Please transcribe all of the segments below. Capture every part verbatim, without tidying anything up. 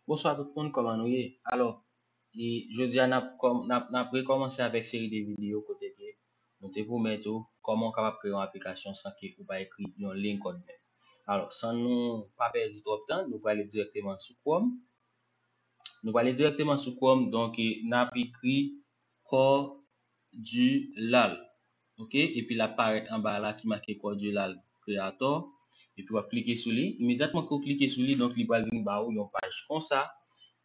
Bonswa tout moun, kòman nou ye? Alò, e jodi a n ap kòm-, n ap, n ap rekòmanse avèk seri de videyo kote ke nou te pwomèt ou kòman w kapab kreye yon aplikasyon san ke ou pa ekri yon liy kòd menm. Alò, san nou pa pèdi twòp tan, nou prale dirèkteman sou Chrome. Nou prale dirèkteman sou Chrome, donk, e, n ap ekri Cordulal. Ok? Epi l ap parèt anba la ki make Cordulal Creator. Epi w ap klike sou li. Imedyatman ke w klike sou li, donk li pral vin ba ou yon paj konsa.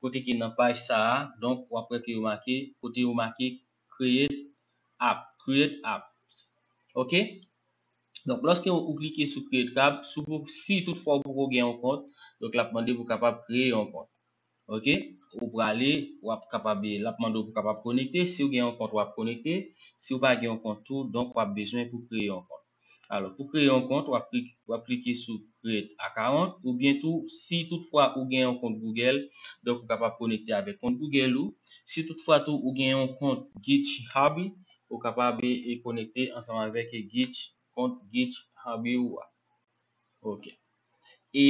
Kote ke nan paj sa a, donk w ap wè ke yo make, kote yo make Create App, Create Apps. Ok? Donk, lòske ou klike sou Create App, si w, si toutfwa ou poko gen yon kont, donk l ap mande pou w kapab kreye yon kont. Ok? Ou prale, w ap kapab, l ap mande w pou w kapab konekte. Si w gen yon kont, w ap konekte. Si w pa gen yon kont tou, donk w ap bezwen pou kreye yon kont. Alò, pou kreye yon kont, w ap klik-, w ap klike sou Create Account, oubyen tou, si toutfwa ou gen yon kont Google, donk ou kapab konekte avèk kont Google ou. Si toutfwa tou ou gen yon kont Geek Hobby, ou kapab e, e konekte ansanm avèk Geek, kont Geek Hobby ou a. Ok. E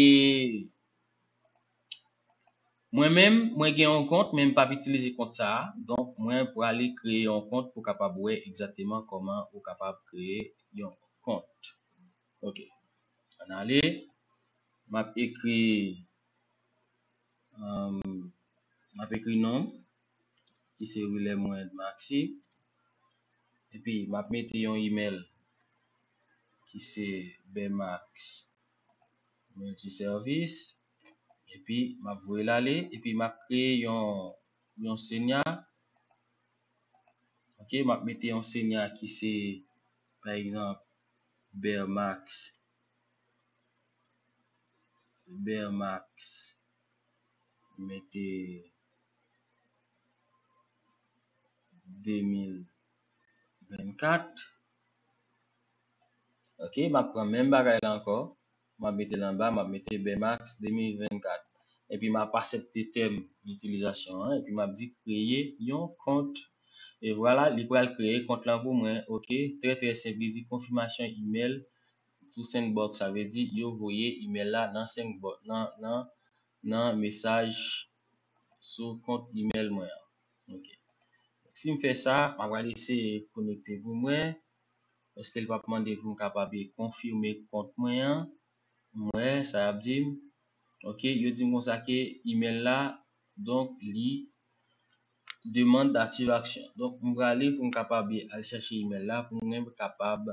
mwen menm, mwen gen yon kont, men m p ap itilize kont sa a. Donk, mwen prale kreye yon kont pou kapab wè egzakteman kòman ou kapab kreye yon kont. Ok. Ann ale. M ap ekri, um, m ap ekri non m, ki se Willemwend Maxi. Epi, m ap mete yon email ki se Bermax Multiservice. Epi, m ap voye l ale. Epi, m ap kreye yon, yon senya. Ok, m ap mete yon senya ki se, pa egzanp, Bermax. Bermax. Mete de mil vennkat. Ok, m ap pran menm bagay la ankò. M ap mete l anba, m ap mete Bermax de mil vennkat. Epi m ap aksepte tèm ditilizasyon an, epi m ap di kreye yon kont. E vwala, li pral kreye kont lan pou mwen. Ok, trè, trè senp, li di konfimasyon email to sandbox, sa vle di yo voye email la nan sandbox, nan, nan, nan mesaj sou kont email mwen an. Ok. Si m fè sa, m ap prale eseye konekte pou mwen. Èske l p ap mande pou m kapab konfime kont mwen an? M wè sa y ap di m. Ok, yo di m konsa ke email la, donk, li demande d'activation. Donk, m prale pou m kapab al chèche email la, pou mwen kapab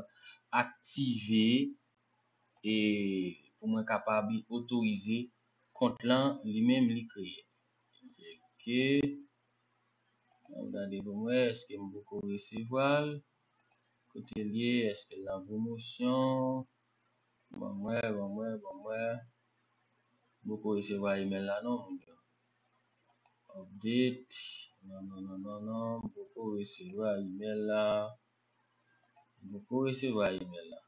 aktive e pou mwen kapab otorize kont lan li menm li kreye. Ok. Ann gade pou mwen, èske m poko resevwa l? Kote l ye? Èske l nan pwomosyon? Ban m wè, ban m wè, ban m wè. M poko resevwa email la non, moun yo. Update. Non, non, non, non, non. M poko resevwa email la. M poko resevwa email la.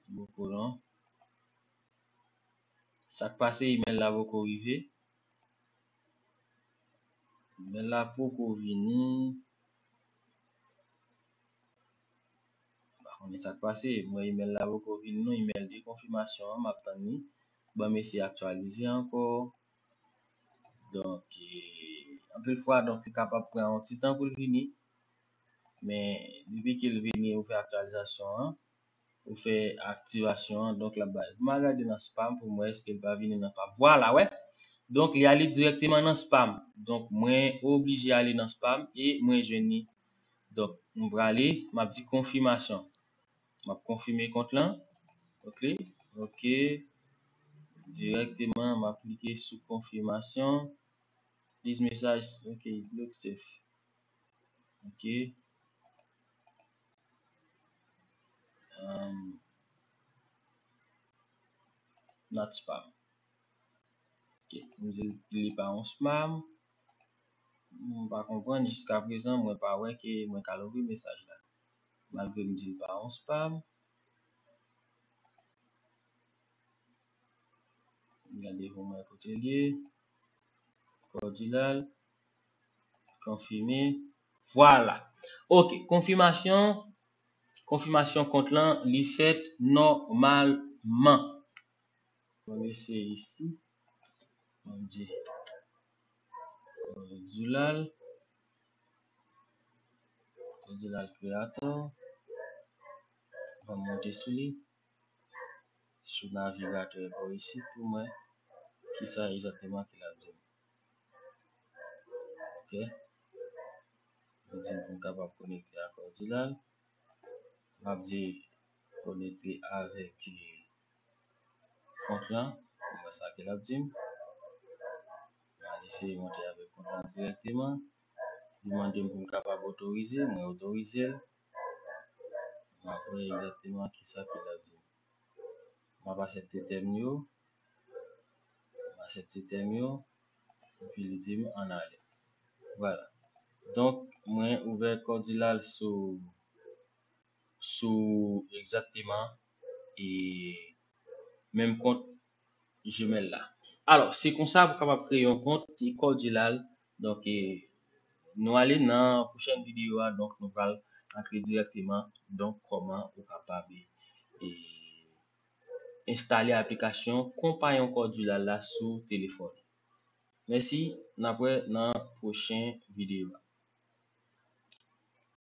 M poko non. Sa k pase, email la poko rive? Email la poko vini. M pa konnen sa k pase. Mwen, email la poko vini non. Email de konfimasyon an, m ap tann li. Ban m eseye aktyalize ankò. Donk, e, anpil fwa, donk, li kapab pran yon ti tan pou l vini. Men, depi ke l vini, ou fè aktyalizasyon an, ou fè aktivasyon an, donk, l ap bay. M a gade nan spam pou m wè èske l pa vini nan spam. Vwala, wè. Donk, li ale dirèkteman nan spam. Donk, mwen oblije ale nan spam e mwen jwenn li. Donk, m prale, m ap di konfimasyon. M ap konfime kont lan. Ok, ok. Dirèkteman, m ap klike sou konfimasyon. This message, ok, it looks safe. Ok. Um, not spam. Ok, m di li pa yon spam. M pa konprann jiskaprezan, mwen pa wè ke mwen ka louvri mesaj la. Malgre m di l pa yon spam. Gade pou mwen kote l ye. Cordulal. Konfime. Vwala. Ok, konfimasyon. Konfimasyon kont lan, li fèt nòmalman. Premye se isi. Mwen di Cordulal. Cordulal Creator. Mwen monte sou li. Sou navigatè bò isi pou mwen. Kisa egzakteman ki l ap di m. Ok. Li di m pou m kapab konekte a Cordulal. M ap di konekte avèk kont lan. Pou mwen sa ke l ap di m. M al eseye monte avèk kont lan dirèkteman. Li mande m pou m kapab otorize, mwen otorize l. M ap wè egzakteman kisa ke l ap di m. M ap aksepte tèm yo. M aksepte tèm yo. Epi li di m ann ale. Vwala. Donk, mwen ouvè Cordulal sou sou egzakteman e menm kont Gmail la. Alò, se konsa pou kapab kreye yon kont Cordulal. Donk, e, nou ale nan pwochèn videyo a. Donk, nou pral antre dirèkteman. Donk, kòman ou kapab e, enstale aplikasyon konpayon Cordulal la sou telefòn. Mèsi, n ap wè nan pwochen videyo a.